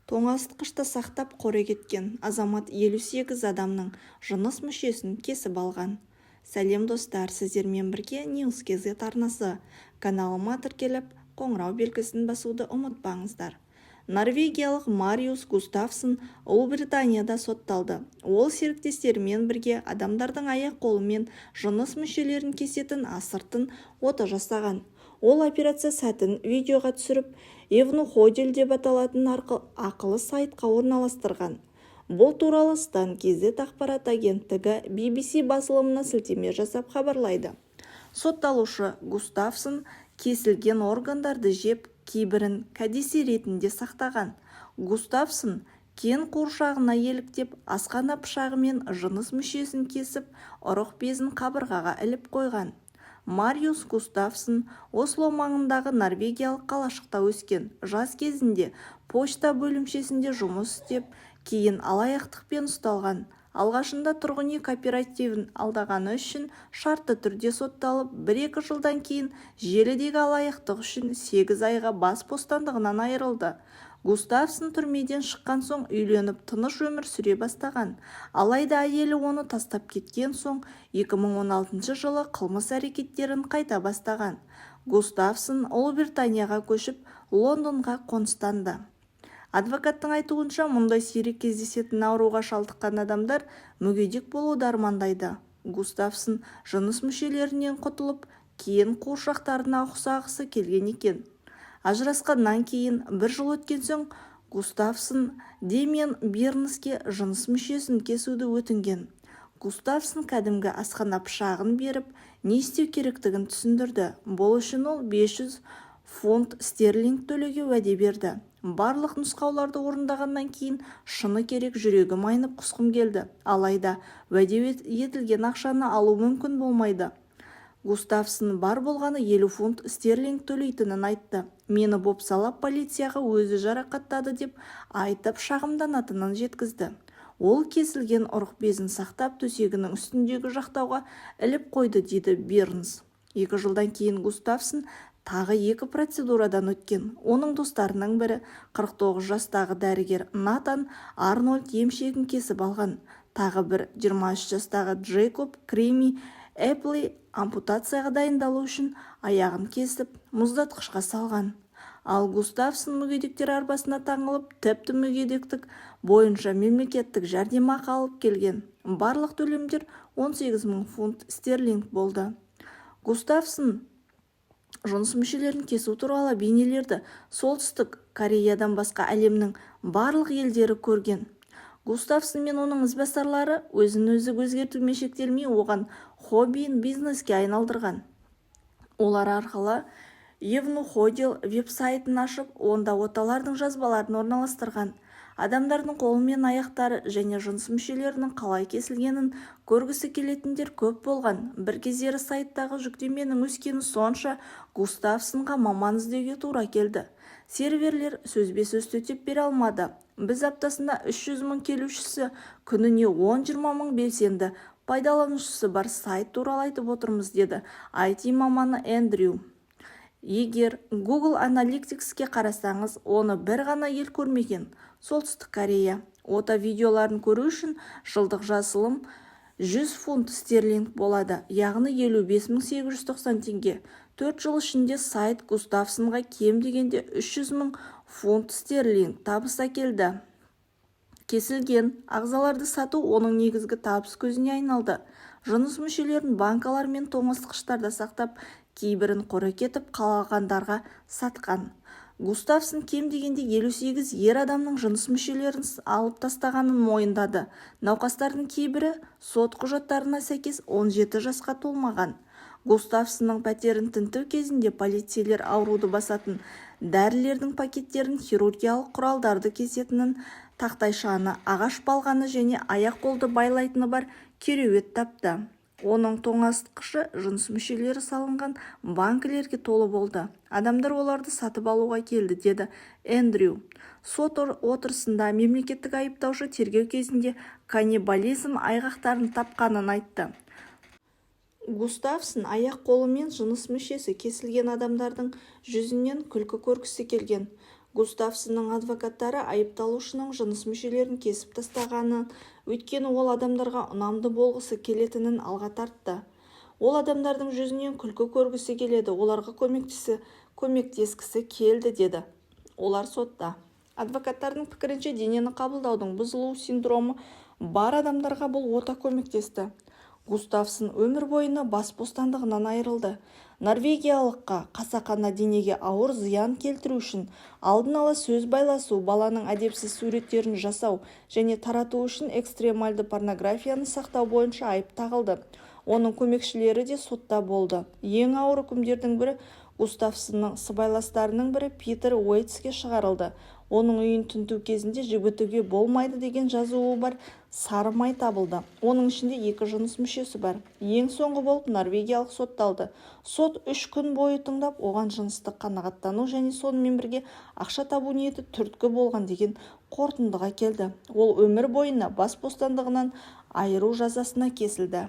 Тоңазытқышта сақтап, қорек еткен азамат 58 адамның жыныс мүшесін кесіп алған. Сәлем, достар! Сіздермен бірге News KZ арнасы. Каналыма тіркеліп, қоңырау белгісін басуды ұмытпаңыздар. Норвегиялық Мариус Густавсон Ұлыбританияда сотталды. Ол серіктестерімен бірге адамдардың аяқ-қолы мен жыныс мүшелерін кесетін астыртын ота жасаған. Ол операция сәтін видеоға түсіріп, Евнуходель деп аталатын ақылы сайтқа орналастырған. Бұл туралы Стан KZ ақпарат агенттігі BBC басылымына сілтеме жасап хабарлайды. Сотталушы Густавсон кесілген органдарды жеп, кейбірін кәдесый ретінде сақтаған. Густавсон Кен қуыршағына еліктеп, асхана пышағымен жыныс мүшесін кесіп, ұрық безін қабырғаға іліп қойған. Мариус Густавсон Осло маңындағы норвегиялық қалашықта өскен. Жас кезінде пошта бөлімшесінде жұмыс істеп, кейін алаяқтықпен ұсталған. Алғашында тұрғын үй кооперативін алдағаны үшін шартты түрде сотталып, бір-екі жылдан кейін желідегі алаяқтық үшін 8 айға бас бостандығынан айырылды. Густавсон түрмеден шыққан соң үйленіп, тыныш өмір сүре бастаған. Алайда әйелі оны тастап кеткен соң, 2016 жылы қылмыс әрекеттерін қайта бастаған. Густавсон Ұлыбританияға көшіп, Лондонға қоныстанды. Адвокаттың айтуынша, мұндай сирек кездесетін ауруға шалдыққан адамдар мүгедек болуды армандайды. Густавсон жыныс мүшелерінен құтылып, Кен қуыршақтарына ұқсағысы келген екен. Ажырасқаннан кейін бір жыл өткен соң Густавсон Дэмиен Бирнске жыныс мүшесін кесуді өтінген. Густавсон кәдімгі асхана пышағын беріп, не істеу керектігін түсіндірді. Бұл үшін ол 500 фунт стерлинг төлеуге уәде берді. «Барлық нұсқауларды орындағаннан кейін, шыны керек, жүрегім айнып, құсқым келді. Алайда уәде етілген ақшаны алу мүмкін болмайды. Густавсон бар болғаны 50 фунт стерлинг төлейтінін айтты. Мені бопсалап, полицияға өзі жарақаттады деп айтып шағымданатынын жеткізді». Ол кесілген ұрық безін сақтап, төсегінің үстіндегі жақтауға іліп қойды, дейді Бирнс. 2 жылдан кейін Густавсон тағы екі процедурадан өткен. Оның достарының бірі, 49 жастағы дәрігер Натан Арнольд, емшегін кесіп алған. Тағы бір 23 жастағы Джейкоб Крими Эпли ампутацияға дайындалу үшін аяғын кесіп, мұздатқышқа салған. Ал Густавсон мүгедектер арбасына таңылып, тіпті мүгедектік бойынша мемлекеттік жәрдемақы алып келген. Барлық төлемдер 18 мың фунт стерлинг болды. Густавсон жыныс мүшелерін кесу туралы бейнелерді Солтүстік Кореядан басқа әлемнің барлық елдері көрген. Густавсон мен оның ізбасарлары өзін-өзі өзгертумен шектелмей, оған хоббиін бизнеске айналдырған. Олар арқылы Евнуходел веб-сайтын ашып, онда оталардың жазбаларын орналастырған. Адамдардың қолы мен аяқтары және жыныс мүшелерінің қалай кесілгенін көргісі келетіндер көп болған. Бір кездері сайттағы жүктеменің өскені сонша, Густавсонға маман іздеуге тура келді. Серверлер сөзбе-сөз төтеп бере алмады. «Біз аптасына 300 мың келушісі, күніне 10-20 мың белсенді пайдаланушысы бар сайт туралы айтып отырмыз», – деді IT маманы Эндрю. «Егер Google Analyticsке қарасаңыз, оны бір ғана ел көрмеген: Солтүстік Корея». Ота видеоларын көру үшін жылдық жазылым 100 фунт стерлинг болады, яғни 55 890 теңге. 4 жыл ішінде сайт Густавсонға кем дегенде 300 мың фунт стерлинг табыс әкелді. Кесілген ағзаларды сату оның негізгі табыс көзіне айналды. Жыныс мүшелерін банкалар мен тоңазытқыштарда сақтап, кейбірін қорек етіп, қалағандарға сатқан. Густавсон кем дегенде 58 ер адамның жыныс мүшелерін алып тастағанын мойындады. Науқастардың кейбірі сот құжаттарына сәйкес 17 жасқа толмаған. Густавсонның пәтерін тінту кезінде полицейлер ауруды басатын дәрілердің пакеттерін, хирургиялық құралдарды кесетінін тақтайшаны, ағаш балғаны және аяқ-қолды байлайтыны бар кереует тапты. Оның тоңазытқышы жыныс мүшелері салынған банкілерге толы болды. «Адамдар оларды сатып алуға келді», – деді Эндрю. Сот отырысында мемлекеттік айыптаушы тергеу кезінде каннибализм айғақтарын тапқанын айтты. Густавсон аяқ-қолы мен жыныс мүшесі кесілген адамдардың жүзінен күлкі көргісі келген. Густавсонның адвокаттары айыпталушының жыныс мүшелерін кесіп тастағанын өйткені ол адамдарға ұнамды болғысы келетінін алға тартты. Ол адамдардың жүзінен күлкі көргісі келеді, оларға көмектескісі келді деді олар сотта. Адвокаттардың пікірінше, денені қабылдаудың бұзылу синдромы бар адамдарға бұл ота көмектесті. Густавсон өмір бойына бас бостандығынан айырылды. Норвегиялыққа қасақана денеге ауыр зиян келтіру үшін алдын ала сөз байласу, баланың әдепсіз суреттерін жасау және тарату үшін экстремальды порнографияны сақтау бойынша айып тағылды. Оның көмекшілері де сотта болды. Ең ауыр үкімдердің бірі Густавсонның сыбайластарының бірі Питер Уэйтске шығарылды. Оның үйін тінту кезінде «Жібітуге болмайды» деген жазуы бар сары май табылды. Оның ішінде екі жыныс мүшесі бар. Ең соңғы болып норвегиялық сотталды. Сот 3 күн бойы тыңдап, оған жыныстық қанағаттану және сонымен бірге ақша табу ниеті түрткі болған деген қорытындыға келді. Ол өмір бойына бас бостандығынан айыру жазасына кесілді.